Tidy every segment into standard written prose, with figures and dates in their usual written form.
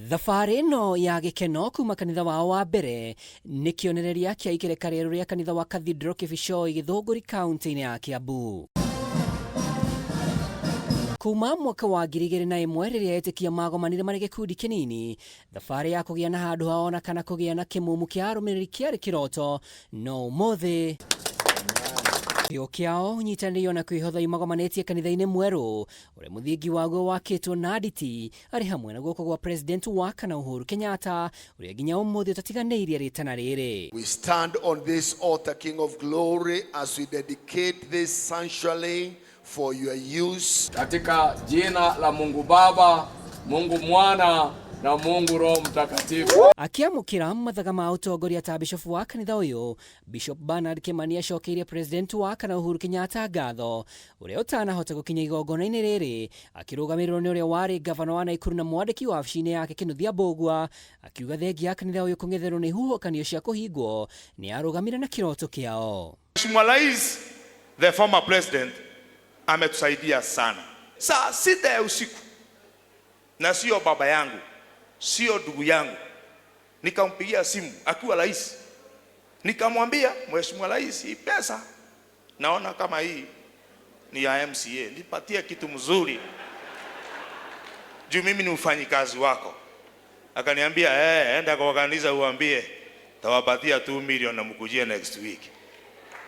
Thabarĩ ĩno ya gĩkeno kuma kanitha wao wa mbere nĩ kĩonereria kĩa ikereka rĩerũ rĩa kanitha wa Cathedral Kĩbicoi Gĩthũngũri kaunti-inĩ ya Kiambu. Kuma mwaka wa 2001 rĩrĩa etĩkia magomanire marĩ gĩkundi kĩnini, thabarĩ ya kũgĩa na handũ hao na kana kũgĩa na kĩmumu kĩa arũmĩrĩri kĩarĩ kĩroto, no ũmũthĩ kĩo kĩao ũnyitanĩri ona kwĩhotha imagomanĩtie kanitha-inĩ mwerũ ũrĩa mũthingi waguo wakĩtwo na nditi arĩ hamwe na guoko gwa President wa kana Uhuru Kenyatta ũrĩa nginya ũmũthĩ ũtatiganĩirie rĩtana rĩrĩ. We stand on this altar, King of Glory, as we dedicate this sanctuary for your use. Katika jina la Mungu Baba, Mungu Mwana na Mungu Roho Mtakatifu. Akĩamũkĩra mathaga ma ũtongoria ta bishofu wa kanitha ũyũ, Bishop Bernard Kimani acokeirie President wa kana Uhuru Kenyatta ngatho ũrĩa ũtanahota gũkinya igongona-inĩ rĩrĩ akĩrũgamĩrĩrwo nĩ ũrĩa warĩ gavana wa Naikuru na mwandĩki wabici-inĩ yake Kĩnuthia Mbũgua, akiuga thengia ya kanitha ũyũ kũng'etherwo nĩ ihuhũkanio cia kũhingwo nĩ arũgamire na kĩroto kĩao. Mheshimiwa Rais, the former president, ametusaidia sana. Saa 6 ya usiku, na sio baba yangu, sio ndugu yangu, nikampigia simu akiwa rais, nikamwambia Mheshimiwa Rais, hii pesa naona kama hii ni ya MCA, nipatie kitu mzuri juu mimi ni mfanyikazi wako. Akaniambia enda kwa kanisa uambie tawapatia 2 million na mkujie next week.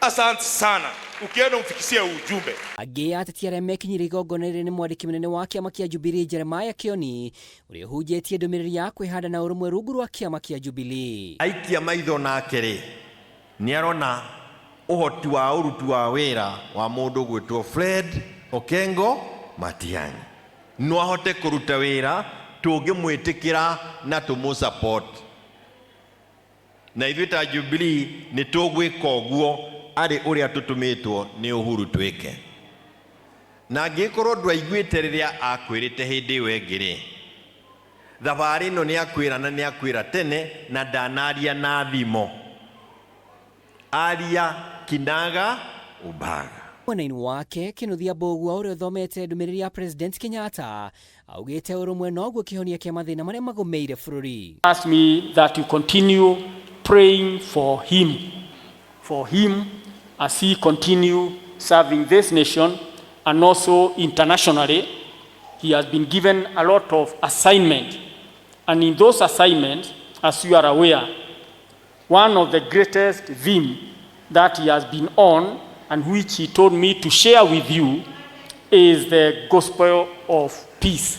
Asante sana, ukienda umfikishie ujumbe. Angĩ ateti arĩa mekinyire igongona rĩrĩ nĩ mwandĩki mũnene wa kĩama kĩa Jubilee Jeremiah Kioni ũrĩa ũhunjĩtie ndũmĩrĩri ya kwĩhanda na ũrũmwe rungu rwa kĩama kĩa Jubilee. Aikia maitho nake rĩ, nĩ arona ũhoti wa ũruti wa wĩra wa mũndũ gwĩtwo Fred Okengo Matiang'i. No ahote kũruta wĩra tũngĩmwĩtĩkĩra na tũmũ support. Na ithuĩ ta Jubilee nĩ tũgwĩka ũguo arĩ ũrĩa tũtũmĩtwo nĩ Uhuru twĩke. Na angĩkorwo ndwaiguĩte rĩrĩa akwĩrĩte hĩndĩ ĩyo ĩngĩ rĩ, thabarĩ ĩno nĩ akwĩra na nĩ akwĩra tene na ndanaria na thimo. Aria kinaga ubaga. Mwena-inĩ wake Kĩnuthia Mbũgua ũrĩa ũthomete ndũmĩrĩri ya President Kenyatta augĩte ũrũmwe noguo kĩhonia kĩa mathĩna marĩa magũmĩire bũrũri. Ask me that you continue praying for him as he continue serving this nation and also internationally. He has been given a lot of assignment, and in those assignments, as you are aware, one of the greatest theme that he has been on and which he told me to share with you is the gospel of peace.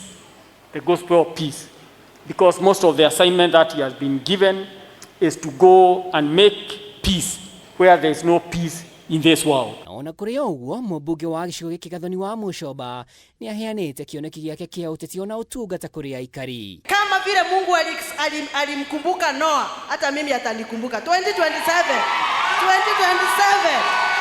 The gospel of peace. Because most of the assignment that he has been given is to go and make peace where there is no peace in this world. Ona kũrĩ o ũguo, mũmbunge wa gĩcigo gĩkĩ Gathoni wa Mũcomba nĩ aheanĩte kĩoneki gĩake kĩa ũteti ona ũtungata kũrĩ aikari. Kama vile Mungu alimkumbuka Noa, hata mimi atanikumbuka. 2027. 2027.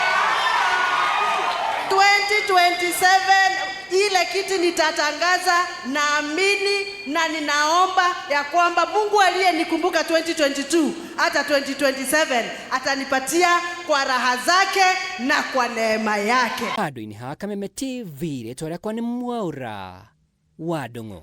2027 ile kiti nitatangaza, naamini na ninaomba ya kwamba Mungu aliyenikumbuka 2022 hata 2027 atanipatia kwa raha zake na kwa neema yake. Handũ-inĩ ha Kameme TV, rĩtwa rĩakwa nĩ Mwaura wa Ndung'u.